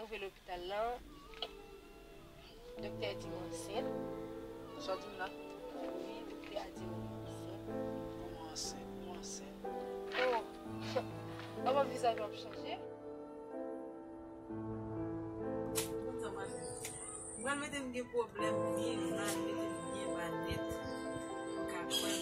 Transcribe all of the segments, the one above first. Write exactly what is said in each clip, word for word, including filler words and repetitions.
Rive lopital la, doktè di m ansent. Sa w di m la? Wi, doktè a di m ansent. Kòman ansent? Ou ansent? Oh! Avan vizaj w ap chanje. Ou konn sa m pral fè? M pral mete m gen pwoblèm byen mal, mete m byen ba nèt. Pou w ka kwè m.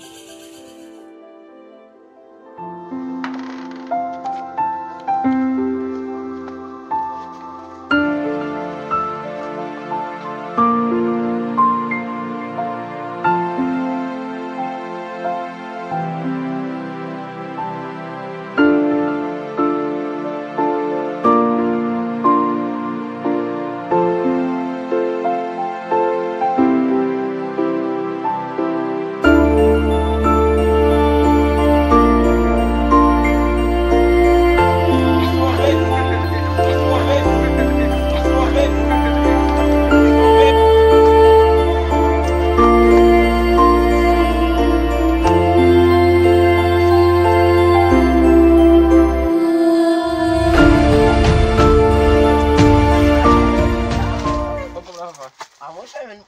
A monchè, men,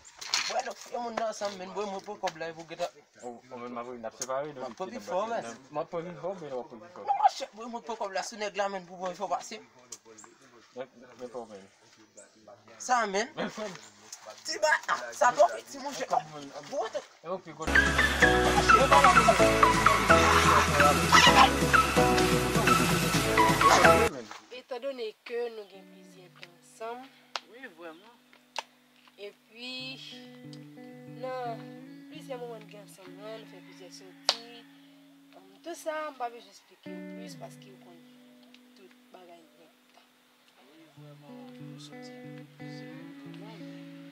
wè, donk, fè moun nan ansanm, men, bwè, mwen pran kòb la, epi w gentan. Ou, ou menm, m ap, n ap separe, nou. M ap pran pi fò, men. M ap pran pi fò, men w ap pran pi fò. Non, monchè, bwè, mwen pran kòb la sou nèg la, men, pou mwen fè w pase. Men, men pa w, men. Sa, men. Men, men. Ti ba, ah, sa twò piti, monchè. Ou wè, e w pi gwo. Etandone ke nou gen plizyè tan ansanm. Wi, vrèman. Epi, nan plizyè moman n gen ansanm nan, nou fè plizyè soti. Em, tout sa, m pa bezwen eksplike w plis paske w konn tout bagay nèt. Wi, vrèman, nou soti plizyè moman.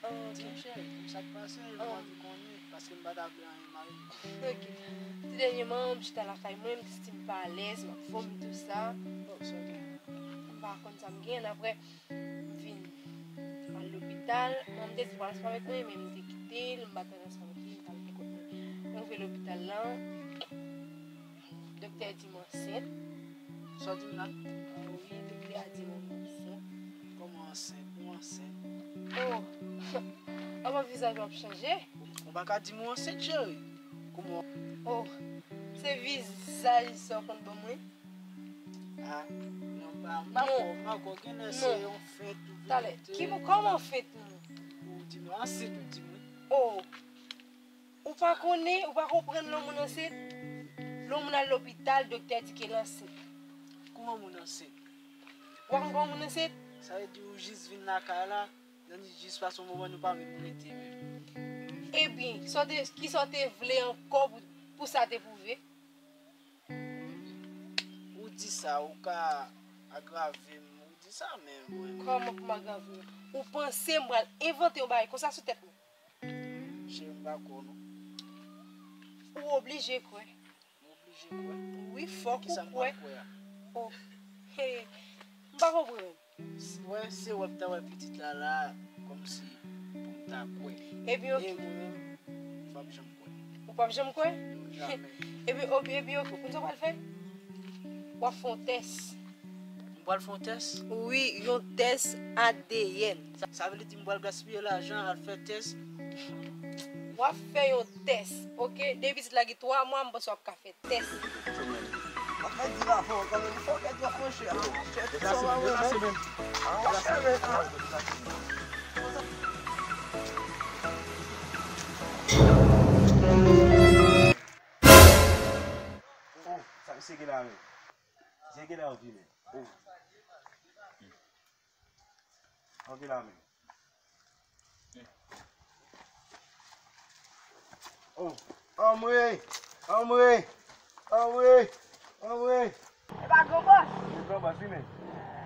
Ah, ok. Di m, cheri, sa k pase, m anvi konnen, paske m pa ta vle anyen mal. Ok. Ti dènyèman, m chita lakay mwen, m te santi m pa alèz, m ap vomi tou sa. Oh, sa gen. M pa konn sa m genyen, apre, m vin al lopital. Bon, m te di pral ansanm avèk mwen, men m te kite l, m pa t ansanm avèk li, m t al pou kont mwen. Mwen rive lopital la, doktè di m ansent. Sa w di m la? Wi, doktè a di m ansent. Kòman ansent? Ou ansent? Oh! Avan vizaj w ap chanje. Ou pa ka di m ou ansent, cheri. Kòman? Oh! Se vizaj sa w konn ban mwen? Ah, non, pa, m pa kwè, m pa kwè. Genlè se yon fent ou vin fete. Talè, ki mo-, kòman fent nou? Ou di nou ansent, ou di mwen. Oh! Ou pa konnen, ou pa konprann lè yon moun ansent? Lè yon moun al lopital, doktè di ke l ansent. Kòman moun ansent? Ou pa konn kòman moun ansent? Sa vle di ou jis vin lakay la, nan jis pase yon moman nou pa menm rete menm. Ebyen, sa w te, kisa w te vle ankò pou, pou sa te pwouve? Ou di sa, ou ka agrave m. Ou di sa, men mwen. Kòman pou m agrave w? Ou panse m pral envante yon bagay konsa sou tèt mwen? Cheri, m pa kwè w, non. Ou oblije kwè. M oblije kwè? Wi, fòk ou kwè. Kisa m pral kwè a? Oh. Hey. M pa konprann. Si, wè, se wè m ta wè pitit la la, kòmsi pou m ta kwè. Ebyen, ok. E mwen menm, m p ap janm kwè. Ou p ap janm kwè? Non, jamè. Ebyen, ok, ebyen, ok. Ou konn sa w pral fè? W ap fè yon tès. M pral fè yon tès? Wi, yon tès A D N. Sa, sa vle di m pral gaspiye lajan al fè tès? W ap fè yon tès, ok? Depi pitit la gen twa mwa, m panse w ap ka fè tès. Mwen di la fò kanmenm, fò kèt w ap monchè. Monchè, tout sa w ap wè menm. Monchè, men, ah. Oh, sa misye gen la menm? Misye gen la anvi menm. Oh. Anvi la menm. Oh, anmwe, anmwe, anmwe, anmwe. E pa gran bòs. E gran bòs, wi, men.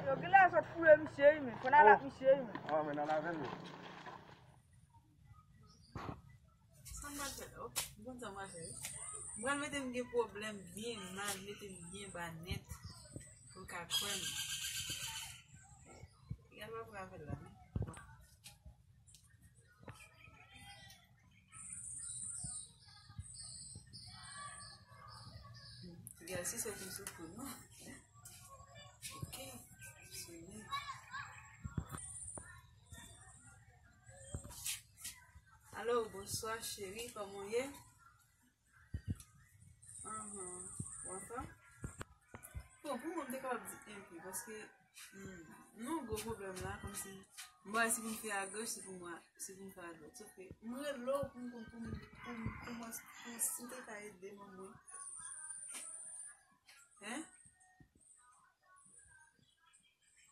Yo genlè sot fouye misye, wi, men. Fò n al ak misye, wi, men. Ah, men n al avè l, men. Sa m pral fè la, oh, m konn sa m pral fè, wi. M pral mete m gen pwoblèm byen mal, mete m byen ba nèt, pou l ka kwè m. Piga l pa prè avè l la, non. Piga l si sot m sou kou, non. Ok. Senyè. Hello, bonswa cheri, kòman w ye? Ahn, ou anfòm? Bon, pou mwen, m te kapab di enpe, paske, hmm, nou gwo pwoblèm la, kòmsi, m pa wè si pou m fè a goch, si pou mwen, si pou m fè a dwat. Sòf ke, m rele w pou m konn, pou m, pou m, pou mwen, pou si w te ka ede m, mwen. Hein?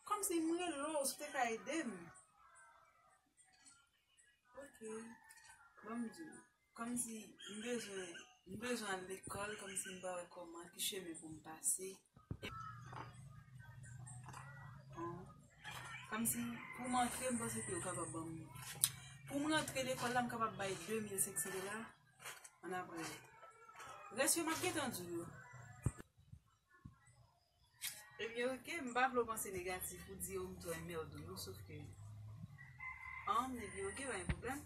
Kòmsi m rele w, si w te ka ede m. Ok. Ban m di w. Kòmsi m bezwen, m bezwen al lekòl, kòmsi m pa wè kòman, ki chemen pou m pase. E, bon. Kòmsi pou m antre, m panse ke yo kapab ban m. Pou m rantre lekòl la, m kapab bay de mil senk san dola. Ann apre. Rès yo, m ap gentan di w yo. Ebyen, oke, m pa vle w panse negatif, ou di yo m twò enmède w, non, sòf ke, an, ebyen, oke, pa gen pwoblèm.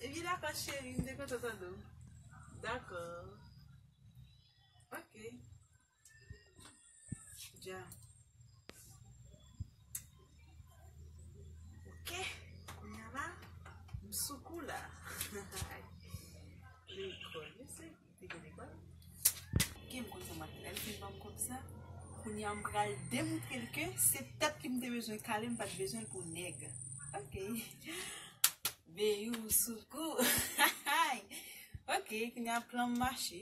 Ebyen, dakò, cheri, m te kontan tande w. Dakò. Oke. Dja. Oke, kounye a la, m sou kou la. Lekòl, mesye. Te gen lekòl. Oke, m konn sa m ap fè. Lè l fin ban m kòb sa, kounye a m pral demoutre l ke se tèt li m te bezwen kale, m pa t bezwen l pou nèg. Oke. Beyou sou kou. Oke, kounye a plan m mache.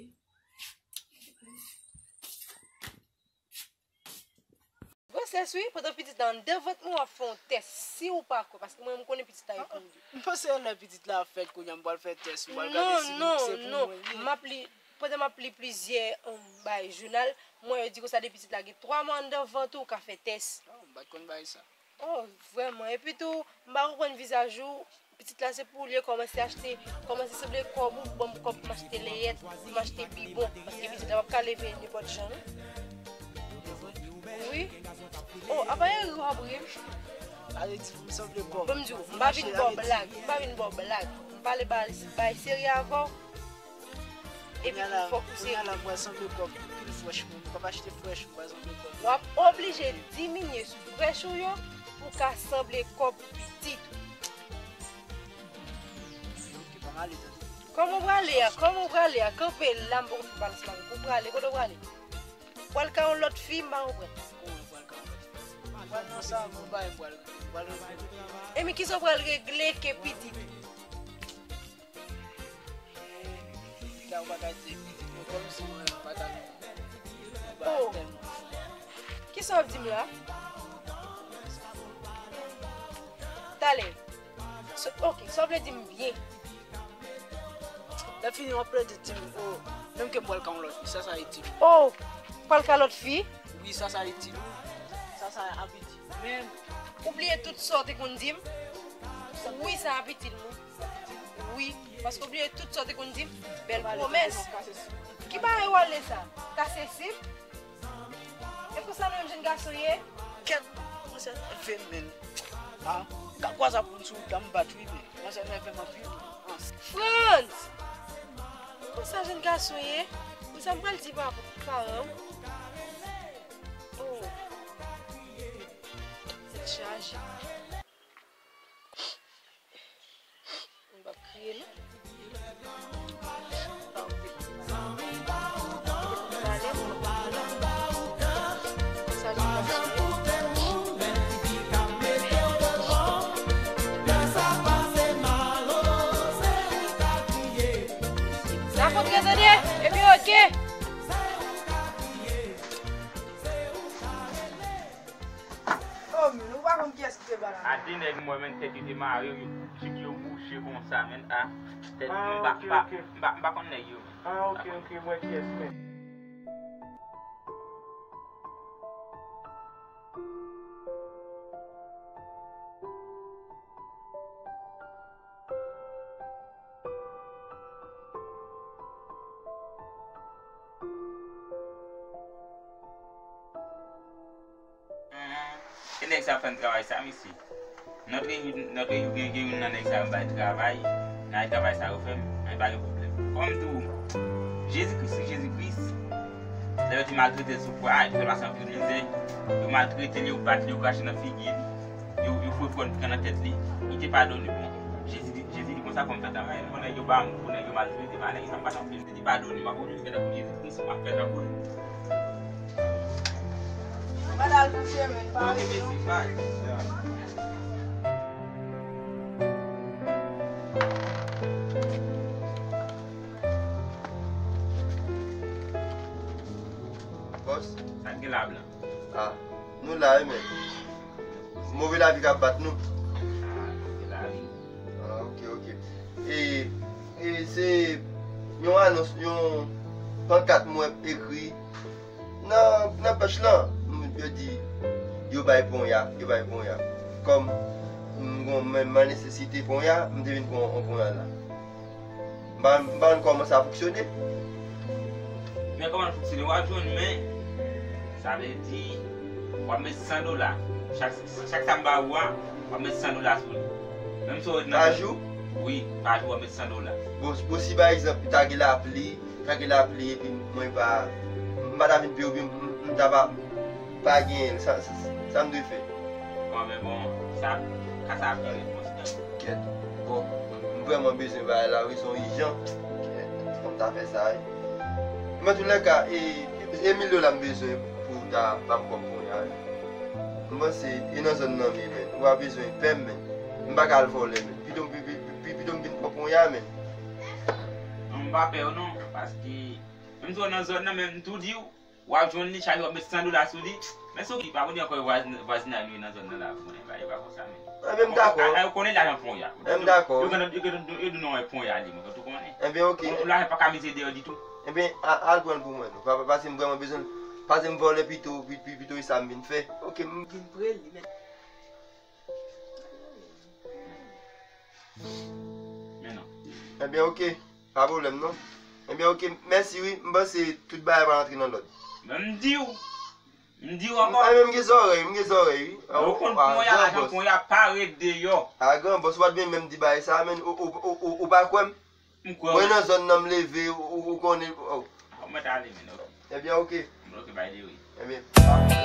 Gwosès, wi, pandan pitit la anndan vant mwen, w ap fè yon tès. Si w pa kwè, paske mwen, m konnen pitit la gen pou li. M panse lè pitit la ap fèt, kounye a m pral fè tès, m pral gade si se pou mwen li ye. Non, non, non. M ap li, pandan m ap li plizyè, um, bay jounal, m wè yo di konsa de pitit la gen twa mwa anndan vant ou, ou ka fè tès. Oh, m pa t konn bay sa. Oh, vrèman. Epi tou, m pa konprann vizaj ou. Pitit la se pou li kòmanse achte, kòmanse sanble kòb ou, ban m kòb pou m achte leyèt, pou m achte bibwon. Paske pitit la p ap ka leve nenpòt jan, non. Wi. Oh, apa e ri w ap ri m? Ale di m sanble kòb. Ban m di w, m pa vin ba w blag, m pa vin ba w blag. M pale ba, bay serye avè w. Epi tou fòk ou serye. Kounye a la, m pral sanble kòb. Pil frèch, mwen, m p ap achte frèch, m pral sanble kòb. W ap oblije diminye sou frèch ou yo pou w ka sanble kòb pitit ou. Ok, ban m ale, tande. Kòman w prale a? Kòman w prale a? Kanpe la, m poko fin pale ansanm avèk ou. Ou prale, kote w prale? Ou pral ka yon lòt fi, m pa konprann. Kòman m pral ka yon lòt fi? M pral nan sa, m pral, m pral, m pral regle. E men kisa w pral regle ke pitit? Sa ou pa ka di pitit mwen kòmsi mwen pa ta, mwen pa tèlman. Kisa w ap di m la? Talè. So, ok, sa w vle di m byen. Lè fini, w ap plede di m, oh, menm ke m pral ka yon lòt fi, sa, sa itil. Oh, pral ka lòt fi? Wi, sa, sa itil. Sa, sa ap itil. Men, ou bliye tout sa w te konn di m? Wi, sa ap itil mwen. Wi, paske w bliye tout sa w te konn di m. Bèl pwomès. Ki bagay w ale sa? Kase sib? E konsa nou menm jenn gason ye? Kèt, kòmanse nève m, men. Ah, ka kwaze ap moun sou wout la, m bat wi, men. Kòmanse nève m anpil. Ah. Frantz! Konsa jenn gason ye? Konsa m pral di pa, paran w. Oh. Tèt chaje. M p ap kriye, non. Sa kontre tande, epi oke. Oh, men, ou pa konn kiyès ki te ba la. A de nèg m wè, men, tèt yo te mare, yo, jip yo bouche konsa, men, a, tèt, ah, m pa, ok, pa, ok. M pa, m pa konn nèg yo, men. Ah, ok, ok, m wè kiyès, men. E nèg sa ap fè m travay sa, mesye. Notre, notre, gen, gen youn nan nèg sa yo bay travay, nan travay sa yo fè m, men pa gen pwoblèm. Kòm tou, Jezi Kris, Jezi Kris, lè yo te maltrete l sou kwa, epi l pase anpil mizè, yo maltrete l, yo bat li, yo krache nan figi li, yo, yo foure kòn pran nan tèt li, li te padone, bon, Jezi, Jezi li Sa fè m fè travay, non, nèg yo ba m kou, nèg yo maltrete m, nèg sa m pa t anvi di padone, m ap oblije fè tankou Jezi Kris, m ap fè tankou l. Mwen al kouche, men pa. Ok, mesi, bye. Bòs. Sa k gen la, blan? Ah, nou la, wi, men. Move lavi k ap bat nou. Ah, move lavi. Ah, ok, ok. E, e se yon anons, yon pankat mwen ekri nan, nan pèch lan. M, yo di, yo bay ponya, yo bay ponya. Kòm m gon, m, m an nesesite ponya, m te vin pran yon ponya la. M pa, m pa konn kòman sa fonksyone. Men kòman l fonksyone, w ap jwenn men, sa vle di, w ap met san dola. Chak, chak sa m ba ou a, w ap met san dola sou li. Menm si w ret nan... Pa jou? Wi, pa jou, w ap met san dola. Bon, bon, si pa egzanp, ta gen lapli, ta gen lapli, epi mwen pa, m pa ta vin peye, oubyen m, m ta pa, pa genyen l, sa, sa, sa m dwe fè? Bon, men bon, sa, ka sa ap gen repons nan. Kèt. Bon, m vrèman bezwen bagay la, wi, se yon ijan. Kèt, fò m ta fè sa, wi. Men tou lè ka, e, e mil dola m bezwen pou ta ban m kòb ponya, wi. M panse, e nan zòn nan, men, men, ou pa bezwen pè m, men. M pa ka al vòlè, men. Pito, pi, pi, pi, pito m vin pran ponya, men. Non, m pa pè w non, paske menm si w nan zòn nan, men m tou di w, w ap jwenn li, chak jou w ap met san dola sou li. Men sou ki pa konnen ankò vwazin-, vwazinay nou ye nan zòn nan la, konnen bagay yo pa konsa, men. Enben, m dakò. A, a, yo konnen lajan ponya. Enben, m dakò. Yo konnen, yo konnen, yo di nou wè ponya li, men, ou tou konnen. Enben, ok. Ou, ou lajan pa ka mize deyò ditou. Enben, a, al pran l pou mwen, non. Pa, pa, paske m vrèman bezwen l. Paske m vòlè pito, pi, pi, pito e sa m vin fè. Ok, m vin pre li, men. Men non. Enben, ok. Pa pwoblèm, non. Enben, ok. Mèsi, wi. M panse tout bagay va rantre nan lòd. Men m di w. M di w ankò. Enben, m gen zòrèy, m gen zòrèy, wi. Ou konn ponya, lajan ponya pa ret deyò. A, gran bòs, ou pa t vin menm di bagay sa, men ou, ou, ou, ou, ou pa kwè m? M kwè w. Mwen nan zòn nan, m leve, ou, ou konnen, oh. A, mwen t ale, men, ok. Ebyen, ok. Mwen, ok, by the way. Ebyen.